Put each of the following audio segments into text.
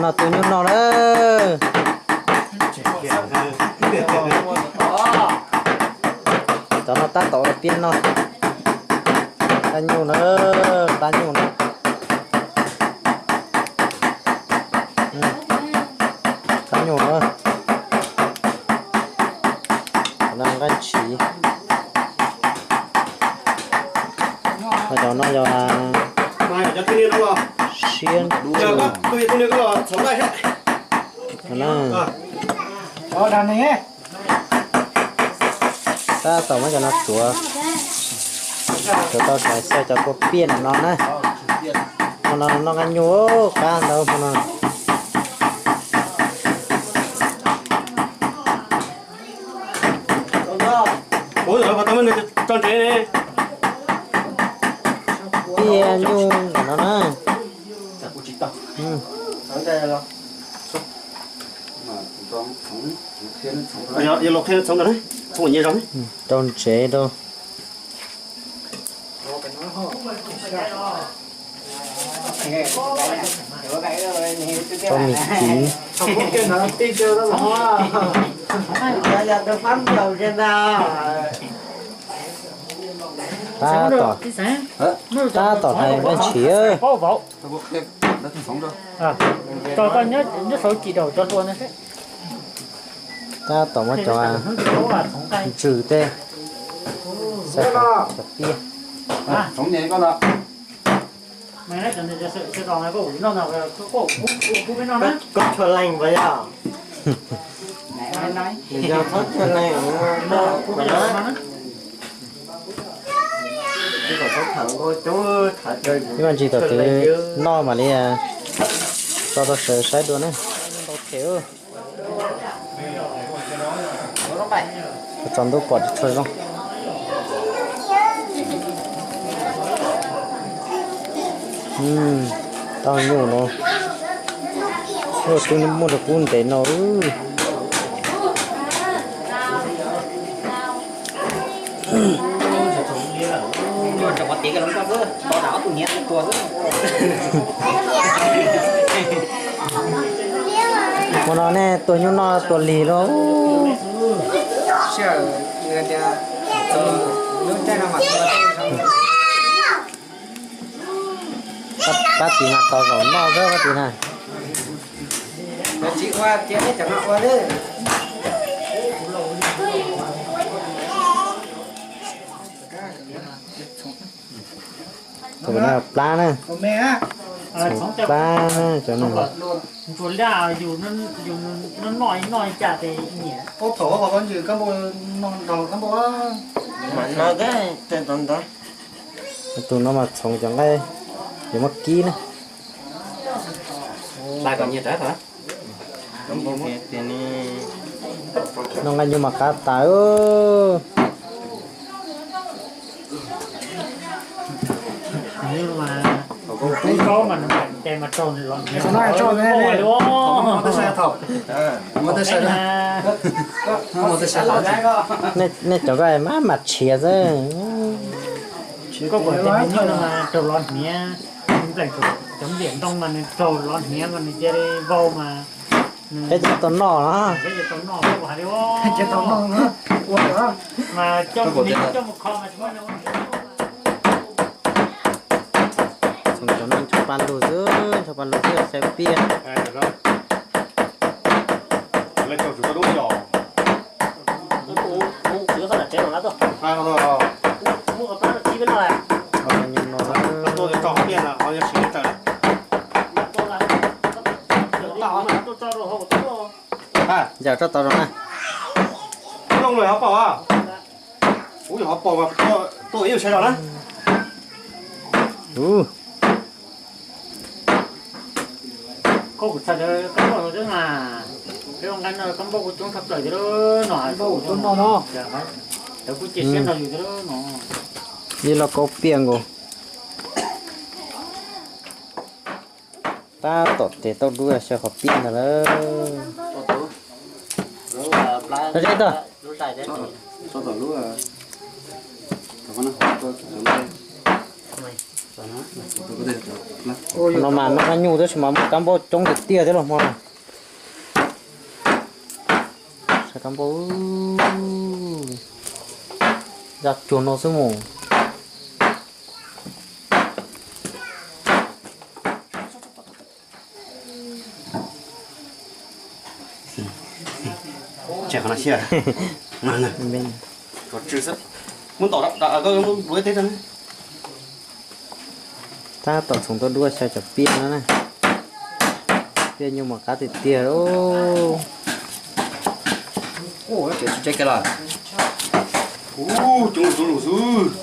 Tus nyuj no na. Cov no tab tom ua piaj no. Qab nyuj na, qab nyuj na. Qab nyuj na. Cov no nqaij ntshiv. Cov no yog siab ntsws. Tab tom muab cov no tsuav, tsuav tau xaws cov kua piaj no na. Hmo no noj qab nyuj qab ntawd hmo no. Piaj nyuj ntawm no na. Rau ntsev rau. Rau mis kiv. Tab tom, tab tom hais nqaij ntshiv. Tab tom muab cov ntsws tej, xaws cov piaj. Koj tshua leej puas yog? Yog tshua leej, ib vaj ntsis tom twv noj mam li tso rau sawv saib dua na. Tsaus ntuj pom tsis tshua zoo. Tau nyuj no, nyuj twb muaj rau kub ntev no. Hmo no nej tua nyuj noj tua lig lauj. Pab txiv mas tos zaum noj xwb pab txiv na. Tus no plab na, plab na cov no. Tus no mas txhoov cov nqaij yuav muab kib na. Noj nqaij nyuj mas qab tas. Nej cov nqaij mas mas tshiav xwb. Koj puas tias me nyuj no mas raug lov hniav, npleem cov npliam ntoo mas nws raug lov hniav mas nws cia li vau mas. Peb cov tau noj no. Mas coj mus kho mas tsis muaj. Txhoov cov no ncho pa lug xwb, ncho pa lug xwb saib piaj. Yam rau tau zoo na. Ub, yog ho pom mas tuaj ib lub sawv daws na. Ub. Koj kuv txhais lawv kab npauj no xwb mas, peb ua nqaij no kab npauj kuj coob tshaj plaws thiab no. Kab npauj kuj coob no no. Lawv kuj cia siab nrog yus thiab no. Ib lo kaub piaj nkaus. Tab tom tes tauj dub xyaw qhov piaj ntag lawm. Zeb tag. No mas noj nyuj tab sis mas muaj kab npauj coob tiag tiag thiab los hmo no. Saib kab npauj, ya cuag no xwb mus. Tseg qhov no xwb. Muab ntaus, muab luav teb rau. Tab tom txhoov tuaj dua xyaw cov piaj no na. Piaj nyuj mas qab tiag tiag lauj. Coob txhua lus xwb.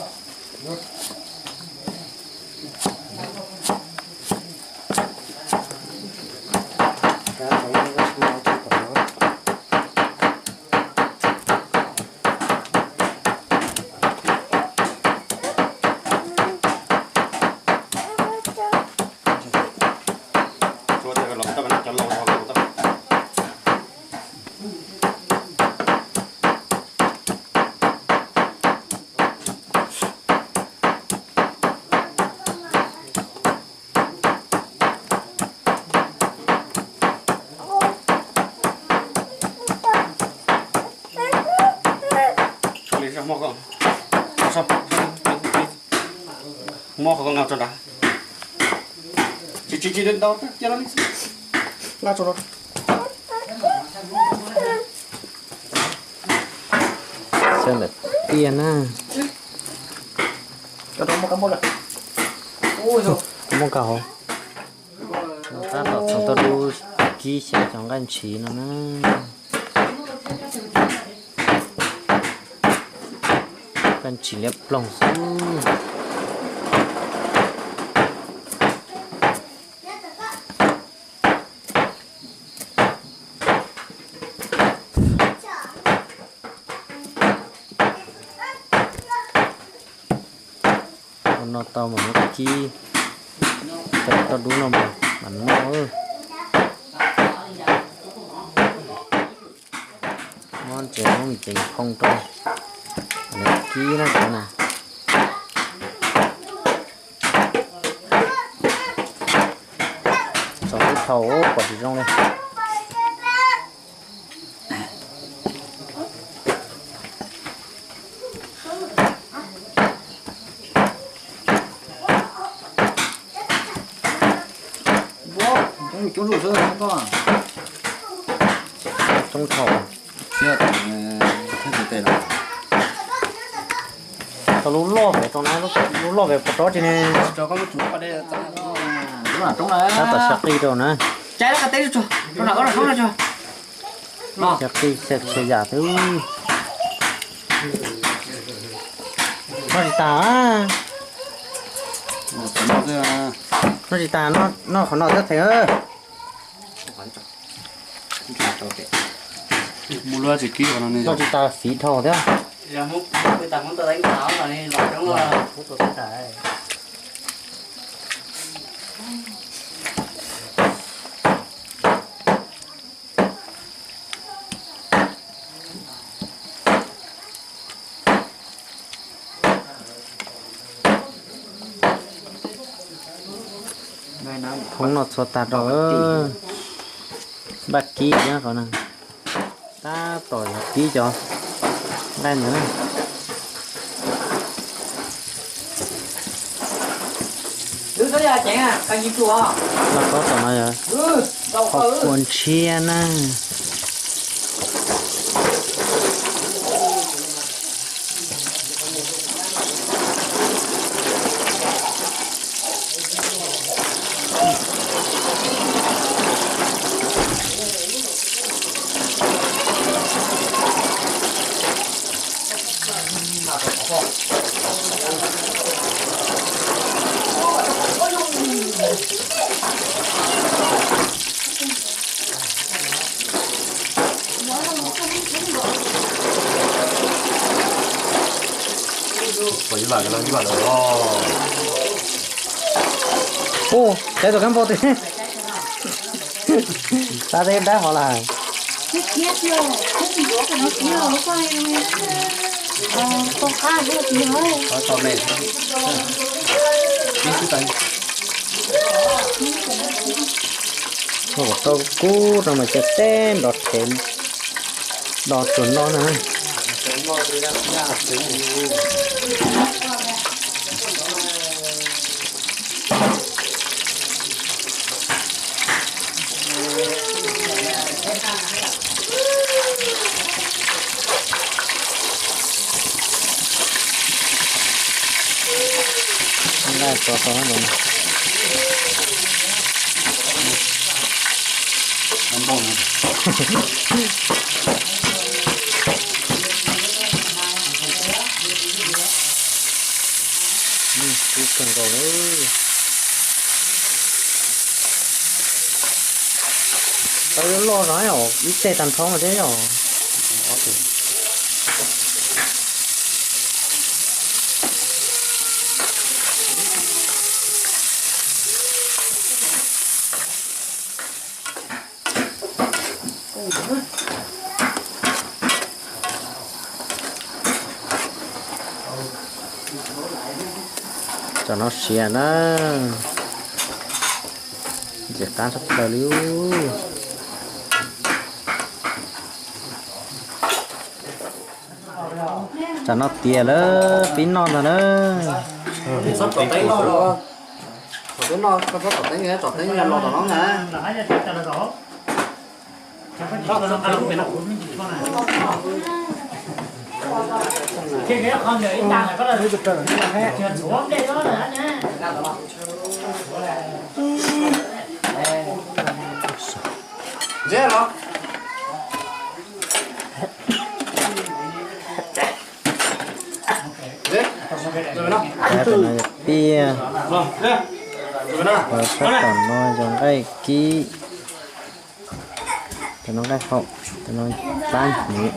Muab qhov ko nqa tso nrad. Tsis, tsis, tsis, cia li xwb. Nqa tso. Xyaw ntawm tiaj na. Muab nqa hauv. Tab tom txhoov tuaj dub kib xyaw cov nqaij ntshiv no na. Nqaij ntshiv liab ploog xwb. Ua no tau mas muab kib, cov toj dub no mas mam noj. Muab ntsev, muab me ceev phoo rau, kib na cov na. Txaus ib thaum pom tsis zoo li. Coob thaum. Tau lub loj pem rau na, lub loj pem pov rov tsis ne. Tab tom xyaw qij rau na. Xyaw qij xyaw txhua yam xwb. Noj tsis tas. Noj tsis tas, noj qhov no thiab theem. Noj tsis tas fiv dhau thiab. Thoob no txhua tag rau, npaj kib thiab qhov no. Tab tom yog kib cov nqaij ntawd na. Loj tob tom no yog qhov kua ntshiab na. Ub, cov tus kab npauj twg? Tab teb dab hov lawm. Ua kom tau kub rau mas cia teb nrov rhev do tsuag noj na. Nqaij tso tau no. Kub kawg nkaus li. Tau yuav loj zog os, ib teg tag nrho mas thiab yog. Cov no siav na, ntxim qab tshaj plaws li. Cov no tiav lawm, pib noj ntag na. Txhob tsom teeb no, thaum twg noj koj txhob tsom teeb, tsom teeb los tom no na. Piaj, sab tom no yog nqaij kib, tus no nqaij haum, tus no pab hnyuv.